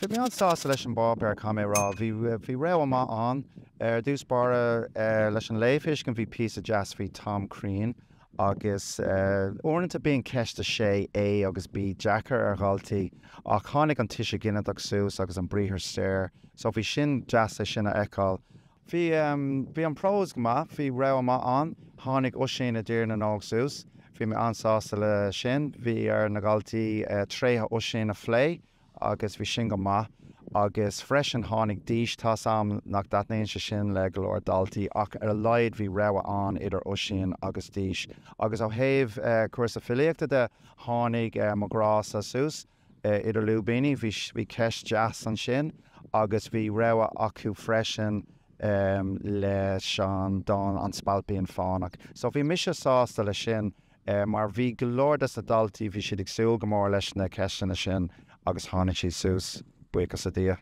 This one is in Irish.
Bhí mé an-sásta leis an bpáipéar, caithfidh mé a rá. Bhí, bhí rogha maith ann. Ar dtús báire, leis an léamhthuiscint bhí píosa deas faoi Tom Crean agus uaireanta bíonn ceist 6 A agus B deacair ar dhaltaí ach tháinig an tuiseal ginideach suas agus an briathar saor so bhí sin deas é sin a fheiceáil. Bhí, bhí an prós go maith, bhí rogha maith ann. Tháinig Oisín i dTír na nÓg suas, bhí mé an-sásta le sin. Bhí ar na dhaltaí tréithe Oisín a phlé agus bhí sin go maith. Agus freisin tháinig dís, tá's a'm nach dtaitníonn sé sin le go leor daltaí ach ar a laghad bhí rogha ann idir Oisín agus dís. Agus ó thaobh cúrsa filíochta de, tháinig Mo Ghrá-sa suas idir lúibíní, bhí bhí ceist deas ansin agus bhí rogha acu freisin leis an dán An Spailpín Fánach. So bhí mise sásta leis sin. Mar bhí go leor des na daltaí, bhí siad ag súil go mór leis na ceisteanna sin agus tháinig siad suas, buíochas le Dia.